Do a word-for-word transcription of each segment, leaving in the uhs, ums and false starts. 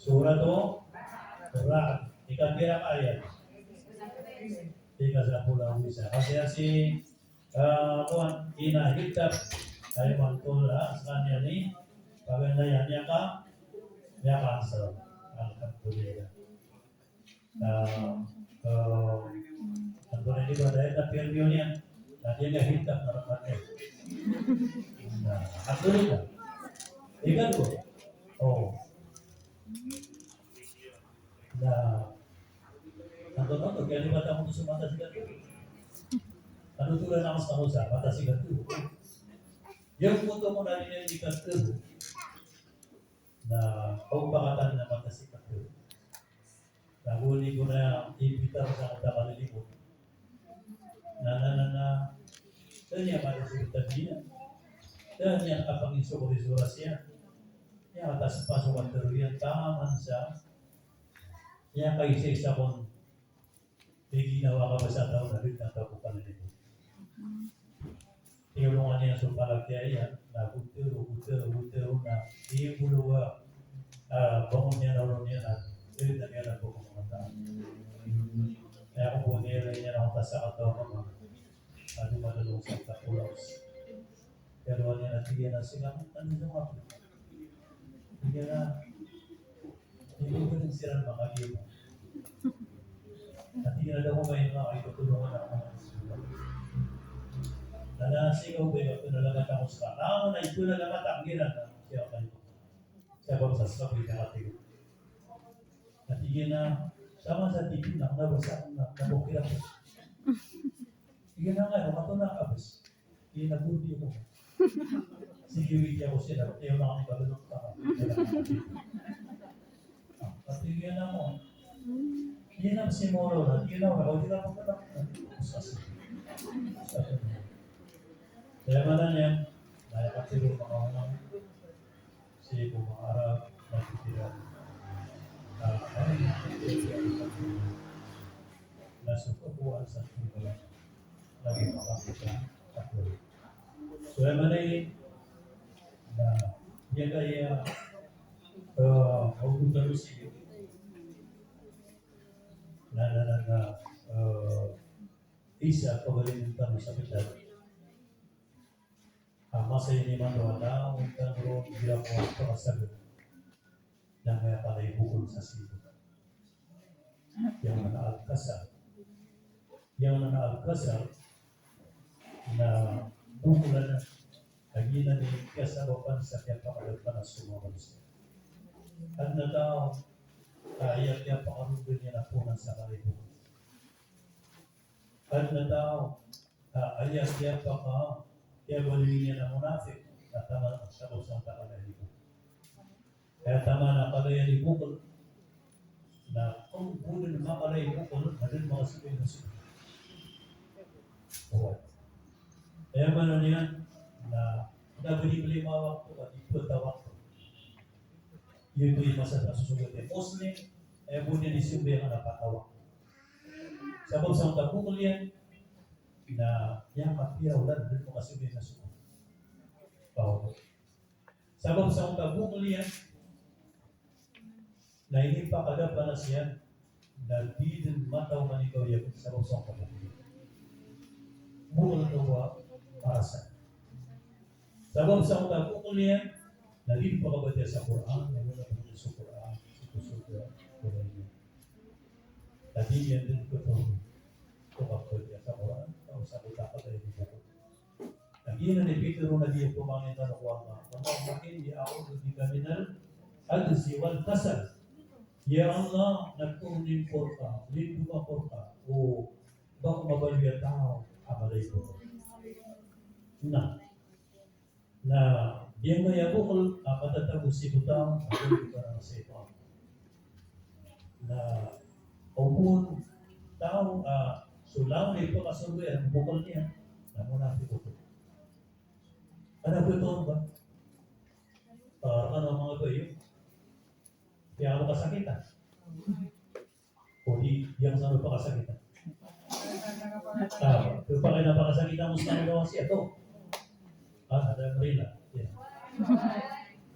Suratu Ra'd. Ika pira ka ayat? Ika sapolo ago isa. Kasi asi, ah, kuwan, inahitap, ay, man tula, skaniyan i paganay a miyaka, miyakaasal. Alhamdulillah. Na, eh, antonaa i ba daya na pirmiyo niyan. Na di niyan hitap na rapat niyan. Na, alhamdulillah. Ikan ko. Oh. Na, antonaa oto, kaya di ba tamo to sa mata sikat ko? Ano to na ako sa mata sikat ko? Yung puto mo na rin yung sikat ko. Na, kung bakatan na mata sikat ko. Na guni ko na imbita ko sa kata kalilimot. Na, na, na, na, da niyan mada so tadina. Da niyan kapanginsokori so oras iyan. Iya katas paso ka tero iyan taman sa. Iya kaisaisa kon. Di ginawa ka ba sa taw na di na taw ko kalilimot. Tiyolongan iyan so palagaya iyan, na gotero, gotero, gotero, na di bolo a, ah, bangon iyan, olo niyan, na di na iyan na boko mangata. Aya ko bo niyan, iyan ako ta sakataw a mama. Ado madalong sa kapulaos. Kalowan iyan a tig iyan a sila, ano sa mga Tig iyan a, hindi ko din sila makagima. Ati na daw ko may mga ito tulungan ako. Nana, sigaw ba yun? Ito na lang at ako sa tao na ito na lang at ang ina na siya kayo. Siya ba sa sabi na katigo? Ati na, sama sa tigil na, nabasa, na, nabukira ko. Tig iyan a nga, ano, mato na kabas. Di na gudi ko. Sige, widi ako sila. Kaya mga ang iba, ganun pa. Pati yan ako. Yan ang simolo na. Yan ang ako. Di na ako pala. Kaya mana niyan, na yung katiro mga unang, sige po, mga Arab, na pikiran. Ah, ano yung nasuko po ang sa tingin. Lagi makakita ako. So, aya maana iyan na, aya kaya, eh, mawdo tano sii. Na, na, na, na, eh, isa, pagalingan tano sa kitab. Ah, masa ini man do ana, untan ro, gira ko, pakasagot. Na miyakalaibokol sa sii. Aya maana a al-kasal. Aya maana a al-kasal na bokol anan. Lagid anan i kiyasabapan sa kiyapakadapanas o manga manosiya. Adn a taw a aya kiyapakaronggan iyan a poon sa kalaibokol. Adn a taw a aya kiyapaka, kiyabaloy niyan a munafik, na taman a sabap sa kalaibokol. Aya taman a kalaibokol, na kung bo dn makalaibokol, na dn makasold na sold. Oway. Aya maana niyan na da bo di lima wakto, ka di polo a wakto. Giyoto i masa a sosogat iyan. Muslim, aya bo dn di sambayang na pat a wakto. Sabap sa onta bokol iyan, na aya kapiya olan dn makasold na sold. Oway. Sabap sa onta bokol iyan, na inipakadapanas iyan, na di dn mataw manikaw iyan sabap sa onta bokol iyan. Bokol oto a parasan. Sabap sa onta bokol iyan, na di dn pakabatiya sa Qur'an, na di dn pakabatiya sa Qur'an, sa Qur'an, sa Qur'an. Na di iyan dn katoon o kabatiya sa Qur'an, o sa kitab a di bokol. Giyanan i pitharo o Nabi a pamangnin tano ko Allah, Allahumma inni a'udhu bika minal ajzi wal kasal. Ya Allah, na poronin ko rka, lindonga ko rka o ba ko mabaloy a taw a malay bokol. Na, na giyangkaya bokol a matatago sii ko taw a baloy ko karana shaytan. Na o ba on taw a so langon a ipakasorga iyan a bokol niyan na munafiq oto. Adn a pitharo ba? Ah, ano, manga bayo? Piyakapakasakitan. O di, di ako sa pakasakitan. Ah, pero pakasakitan mo sa mga gawa siya to. Ah, ada marila. Yeah.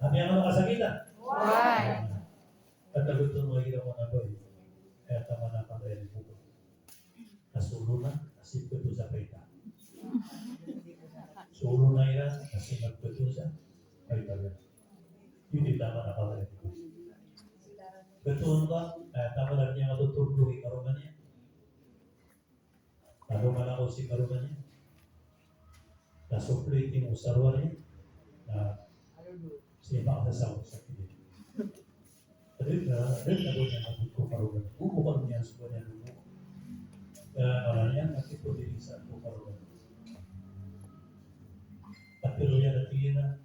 Kami ang makasakita. Why? At nagutom mo, gira mo na ba yun? Kaya tama na pag-ayun ko. Na so olona na sii pkhadosa a paita. So olona iran na sii pkhadosa a paita. Giyoto i taman a kala iyan. Khatoon ka, eh, taman a di niyan katorog i karoma niyan. Lalo man ako sii karoma niyan. Na so pliti mo sa rowar iyan. Na sii pakasasaw sa kidi. Rin, ah, rin na bo niyan a bo ko karoma. Bo ko karoma niyan so ba niyan bo. Ah, mala niyan a di ko di sa bo karoma. At pero yan at tingin na,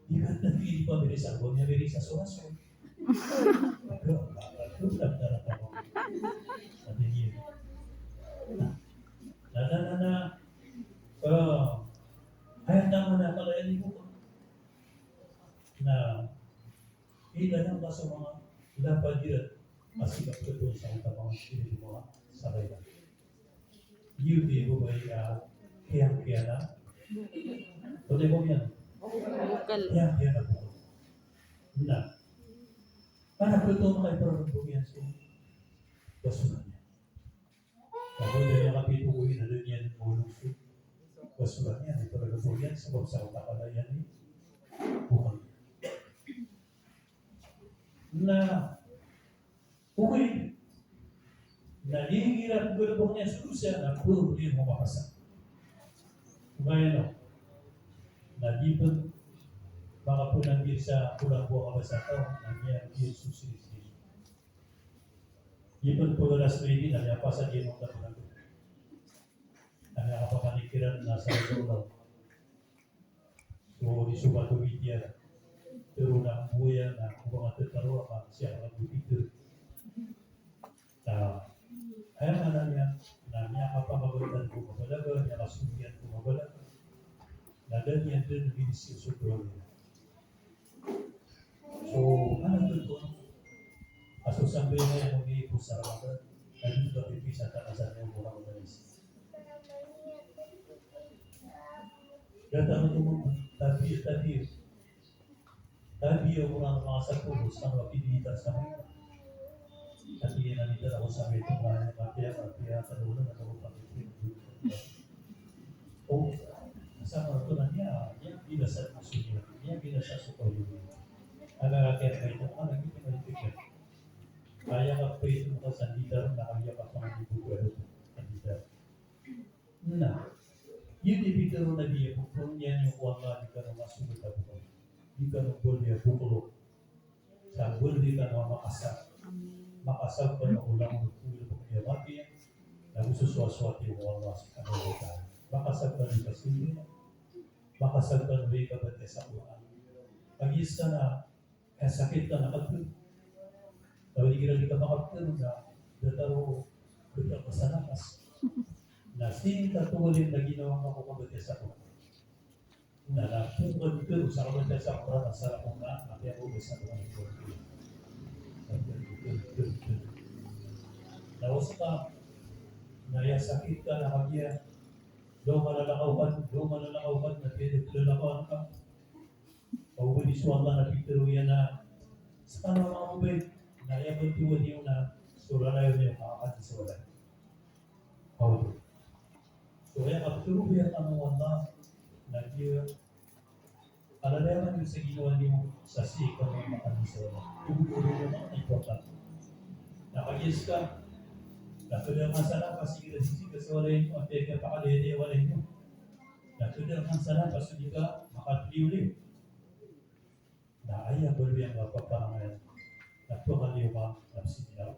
di ka na tingin pa mirisa, bo niyan mirisa so rason. Pero, pero, pero, pero, pero, at tingin. Na, na, na, na, ah, ay, tama na pala yan, di ko. Na, Ilay angka so manga lapad iran a sii pkhadosa a taman a sii ko manga sabay iran. Giyoto i babay a kiyangkiyan a, pwede ko miyan? Bokol. Kiyangkiyan a bokol. Na, anak ko ito, manga iparang ko miyan so basura niyan. Ago da niyan kapito ko ina, da niyan maolog so basura niyan, ito na po niyan, sabap sa otak a da niyan i bokol. Na, okay. Na, igira ko galebek niyan so dosa, na poro niyan mamapasa. Ngayon, no? Na, di pn makapananggil sa kulang buwang a basa ka, na niyan di so siri-siri. Di pn pagaras na ini na miyapasad iyan o taman ago. Na miyakapakanikiran na sa ito lang. So, di so ba to B T R. Pero na buya na ko ba nga tetaro a ka siya ka B T R. Na, aya maana niyan, na miyakapamagatan ko mabalaga, miyakasulian ko mabalaga. Na da niyan dn minisyo so dowa niyan. So, ano to to? A so sambayang a aya ko miyaipo sa Ramadan, na di ba pipisa ta ka sa niyan ko Ramadan isi. Datang ko mo, tabi, tabi. Tabi, ako na mga sapuluh, sa mga pinilitan sa mga. At iyan na nila ako sa mga ito, mga mapiya, mapiya, sa loob na ako pag-ibig. O, sa mga ito na niya, niya, binasa na sunya, niya, binasa sa pag-ibig. Ang akin ay ito, ang akin ay ito. Kaya ka pa ito, makasandita, na kaya ka pa nga ito, kaya ito, sandita. Na, giyoto i pitharo o Nabi a pphangnin iyo ko Allah a di kano masogat a bokol. Di kano baloy a bokol. Sa baloy kano a makasag. Makasag kano ko langon o phoon a pkhayamatay. Na go so sowasowat iyo ko Allah subhanahu wa ta'ala. Makasag kano i kasimba. Makasag kano i kabatiya sa Qur'an. Kagiya ska na Aya sakit ka na kaptero. Taw igira di ka makaptero na datar o btad ka sa napas. Na sii ka tolin na ginawa ka ko kabatiya sa Qur'an. Na, na phoon ka ptero sa kabatiya sa Qur'an, na sa Qur'an, na piya ko sa Qur'an. Na phoon ka ptero. Na oska, na aya sakit ka na kagiya, da o malalakaw ka, da o malalakaw ka, na piya da o malalakaw ka. Aw, di so Allah na pitharo iyan a, skano a manga babay, na aya pn tiwad iyo na so lalayon iyo ka, ka di sa walay. Aw, so aya kaptharo iyan a Allah, na giya, a lalayon iyo sa ginawa niyo, sa sii ka manga ka di sa walay. Ito, ito, ito, ito, important. Na kagiya ska, na pd a masa na, ka sii ka, sii ka sa walay niyo, a piya ka pakadaya-daya walay niyo. Na pwede ka sana pasod ka makaliwliw. Na aya baloy angka paparangayan na pkaliyo ka na psinilaw.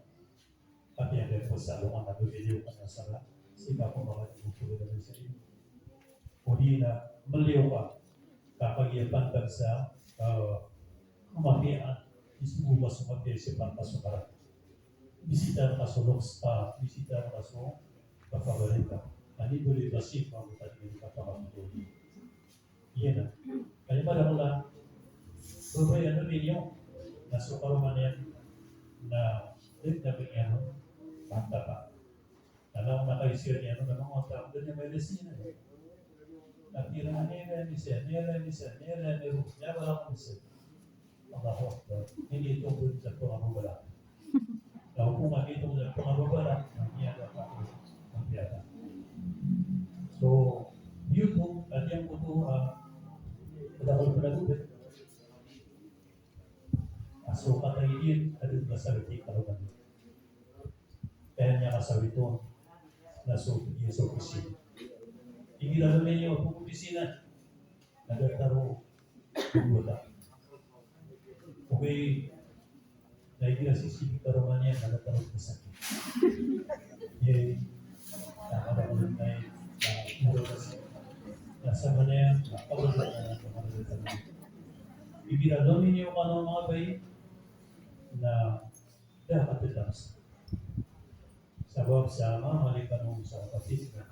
Kapiya ka psalongan na baloy ka na sala sii ko makaliyo ko na sii. O di na mliyo ka, ka kagiya pantag sa, eh, kamapiyaan, di sii ko kaso mapiya sii pantag so karat. Bisita ka so loks, ah, bisita ka so kapagaliyo ka. Ani baloy ka sii ko tadi kapagaliyo. Iya na. Kaya pada mula, babaya na niyo, na so karoma niyan, na rit na biniyan, mantap pa. Na na kaisiya niyan, na manga otak, na niya may lesi na. Na tira na niya, niya, niya, niya, niya, niya, niya, niya, niya, Allahu Akbar. Ini ito pn sa pangababala. Na opama ito sa pangababala, na miyada ka, na miyada. So, giyoto, aya giyoto, ah, aya ko panagubat. Ah, so, kataya iyan, aya ko kasabiti, kalokan. Kaya niyan kasabiti on, na so, iya so opisina. Igira niyan so opisina, na datar o bota. Ogaid na igira sisii ko karoma niyan na datar o sakit. Iya, na kada ko na, na, na sa manaya, na kada ko na, na kada ko na. Igira niyan so manga bai, na da a katetapos. Sabap sa mama, mali kano sa kapatid na.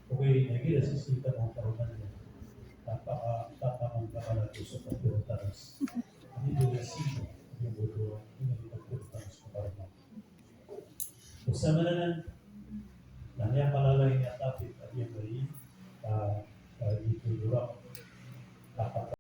Ogaid na igira sisii kano karoma niyan, tanpa, tanpa mangkakalato so kapiro taras. Ini dole sii, ini bodo, ini kapiro taras ko karoma. So samanan, na miyakala